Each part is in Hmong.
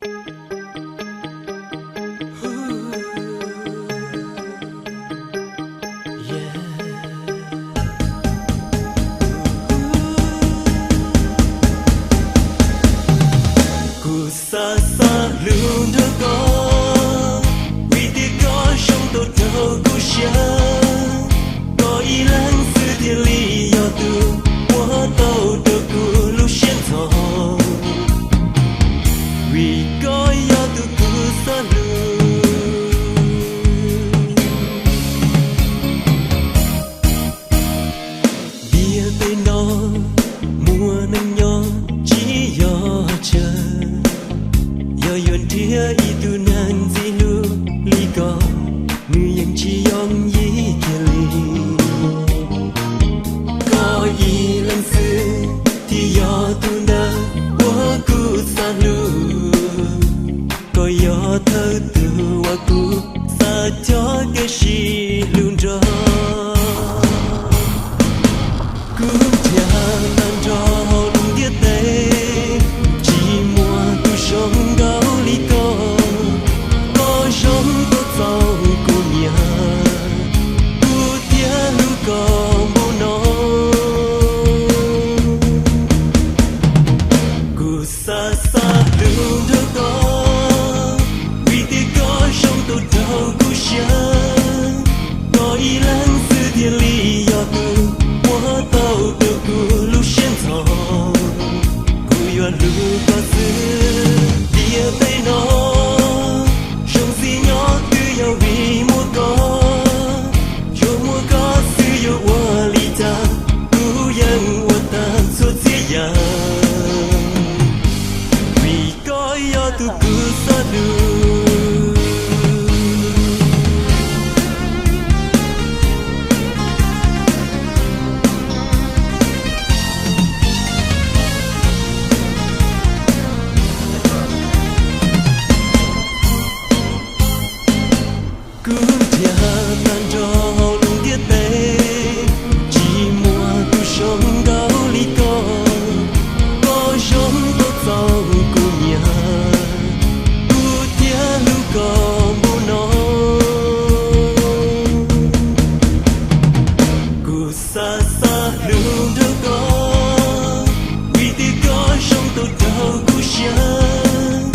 Kuv xav xav hlub nrog koj, vim tias koj zoo tau raug kuv siab. Koj ib leeg xwb thiaj li yog tus muab tau rau kuv lub siab ntxhov, vim koj yog tus kuv xav hlub. Ntiaj teb no muaj neeg nyob tsis yog tsawg, yog yuav nrhiav ib tug neeg ntxim hlub li koj, nws yeej tsis yooj yim kiag li. Koj ib leeg xwb thiaj yog tus ntawd uas kuv xav hlub. Koj yog thawj tug uas kuv xav coj kev sib hlub nrog. Kuv nrhiav tag nrho hauv lub ntiaj teb, tsis muaj tus zoo nkaus li koj. Koj zoo tau txaus kuv nyiam, kuv thiaj hlub koj npaum no. Kuv xav xav hlub nrog koj, vim tias koj zoo tau raug kuv siab. Koj ib leeg xwb thiaj li yog tus muab tau rau kuv lub siab ntxhov. Kuv yuav hlub koj xwb ntiaj teb no, zoo tsis nyob twb yog vim muaj koj. Tsuas muaj koj xwb yuav ua li cas, kuv yeej ua tag txhua txhia yam. Vim koj yog tus kuv xav hlub. Kuv nrhiav tag nrho hauv lub ntiaj teb, tsis muaj tus zoo nkaus li koj. Koj zoo tau txaus kuv nyiam, kuv thiaj hlub koj npaum no. Kuv xav xav hlub nrog koj, vim tias koj zoo tau raug kuv siab.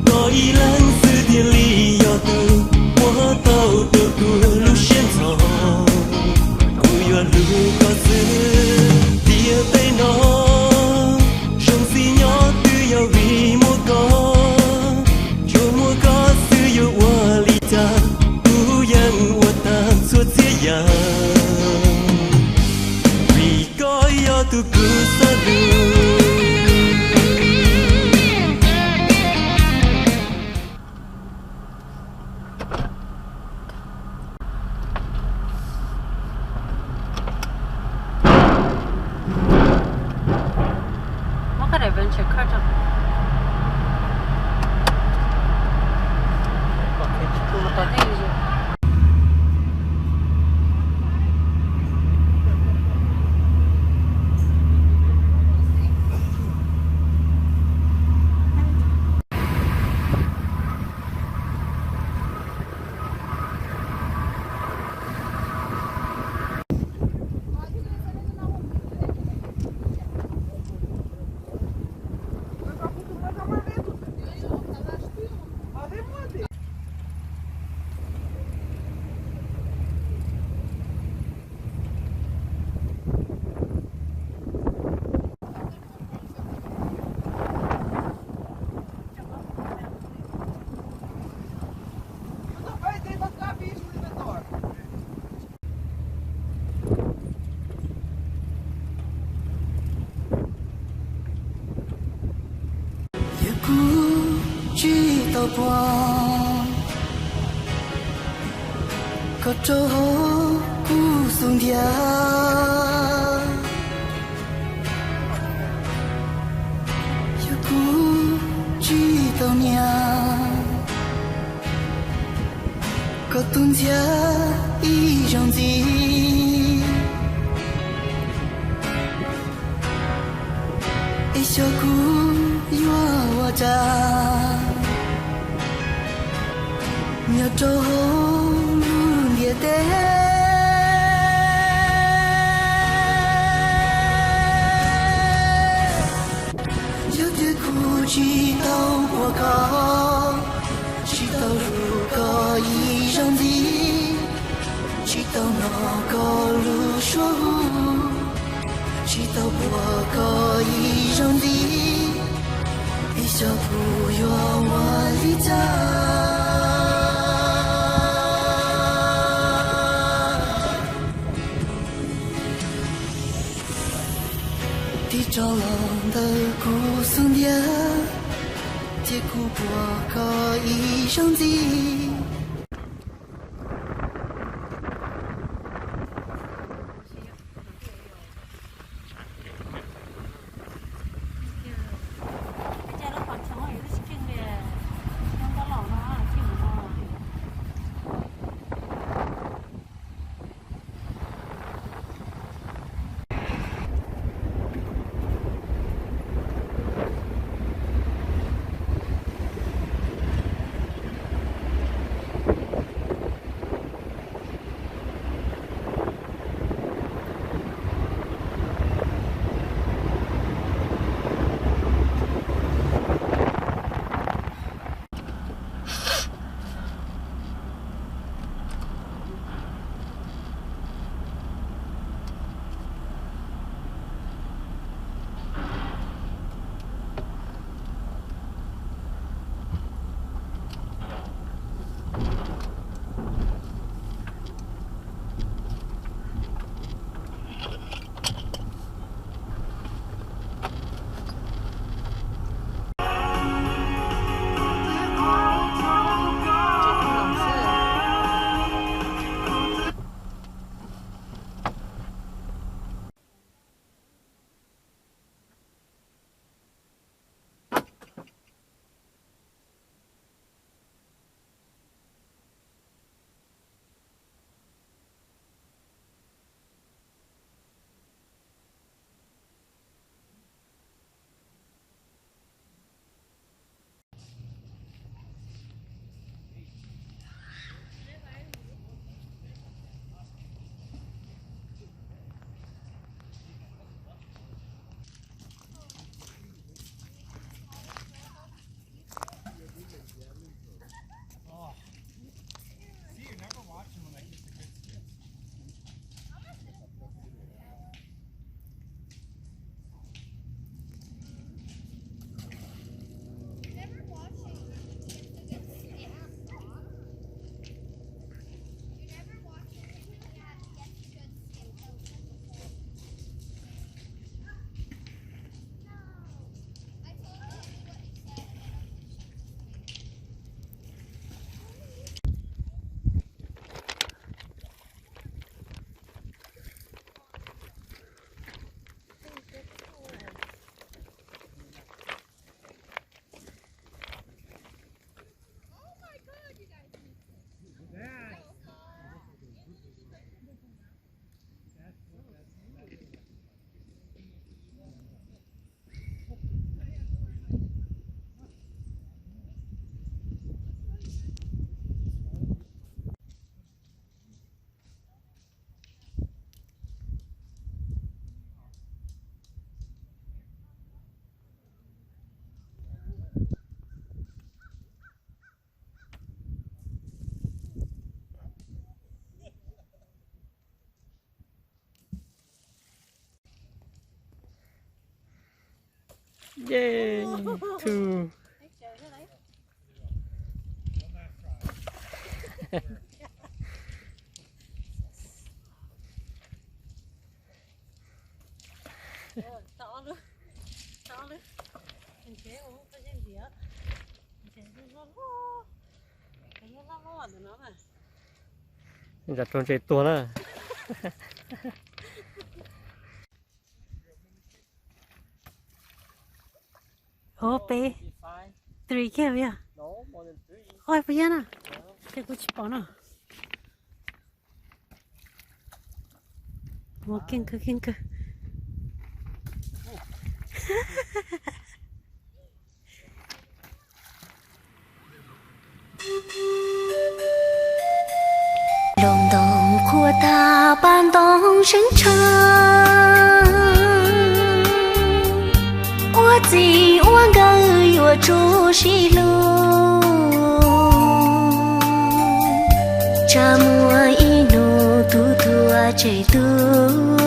Koj ib leeg xwb thiaj li yog tus muab tau rau kuv lub siab ntxhov. Kuv yuav hlub koj xwb ntiaj teb no, zoo tsis nyob twb yog vim muaj koj. Tsuas muaj koj xwb yuav ua li cas, kuv yeej ua tag txhua txhia yam. Vim koj yog tus kuv xav hlub. Yog kuv tsis tau pom koj rau hauv kuv xub ntiag, yog kuv tsis tau nias koj tus ntxhiab ib zaug ntxiv, es xyov kuv yuav ua cas. Nyob rau hauv lub ntiaj teb, yog tias kuv tsis tau pom koj, tsis tau hlub koj ib zaug ntxiv, tsis tau hnov koj lub suab hu, tsis tau pom koj ib zaug ntxiv, es xyov kuv yuav ua li cas. Tig rov los ntawm kuv xub ntiag, cia kuv pom koj ib zaug ntxiv. Yay, two. Ntsas rau ntses tuag na. Ov, peb, three kiag yog. Oj, puas yog na? Ces kuv tsis pom no. Ua keej kawg, keej kawg. Nplooj ntoo qhuav tag paj ntoo seeb tshaw, ua txij ua nkawm yuav tsum sib hlub. Tsam muaj ib hnub tub tuag tseg tub,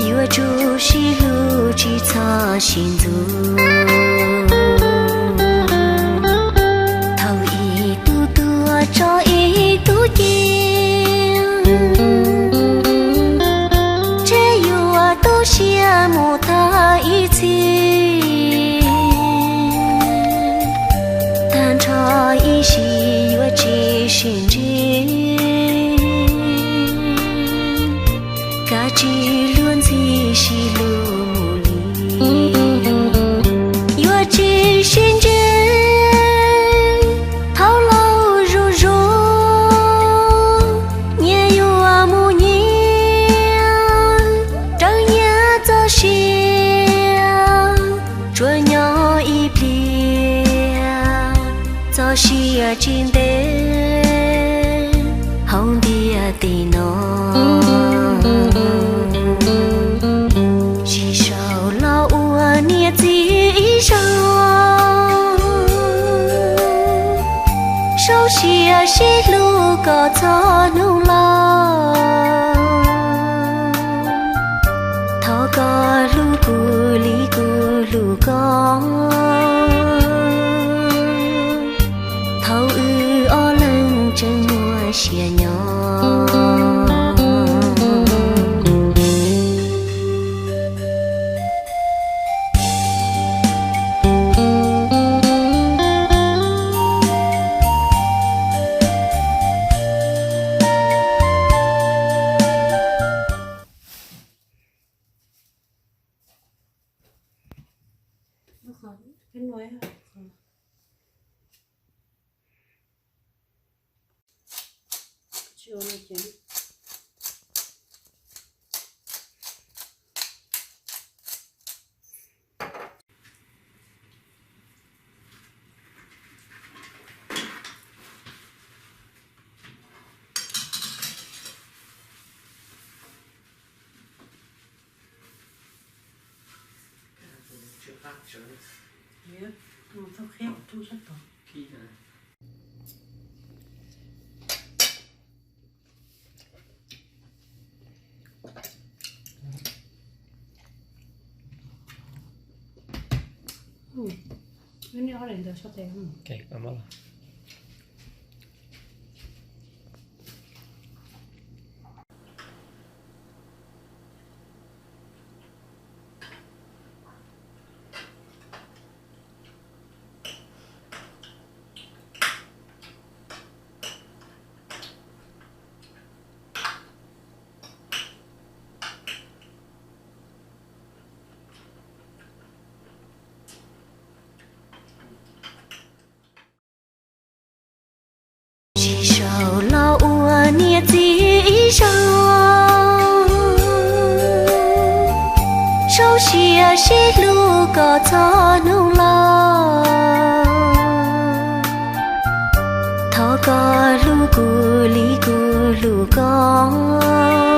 yuav tsum sib hlub tsis txhob sib ntxub. Thaum ib tug tuag tso ib tug ci, ntshe yuav tu siab mus tag ib txhis. Tag nrho ib sim yuav tsis sib ntsib, kav tsij luag ntxhi sib hlub mus li. Yuav tsis sib ntsib thaum laus zuj zus, nyias yuav mus nyias, raws nyias txoj sia, tsuas nyob ib pliag, txoj sia tsis ntev hauv ntiaj teb no. Sib sau los ua niam txiv ib zaug, sau siab sib hlub kom txog hnub laus. Thov koj hlub kuv li kuv hlub koj, thaum wb ob leeg tseem muaj sia nyob. Sib sau los ua niam txiv ib zaug, sau siab sib hlub kom txog hnub laus. Thov koj hlub kuv li kuv hlub koj,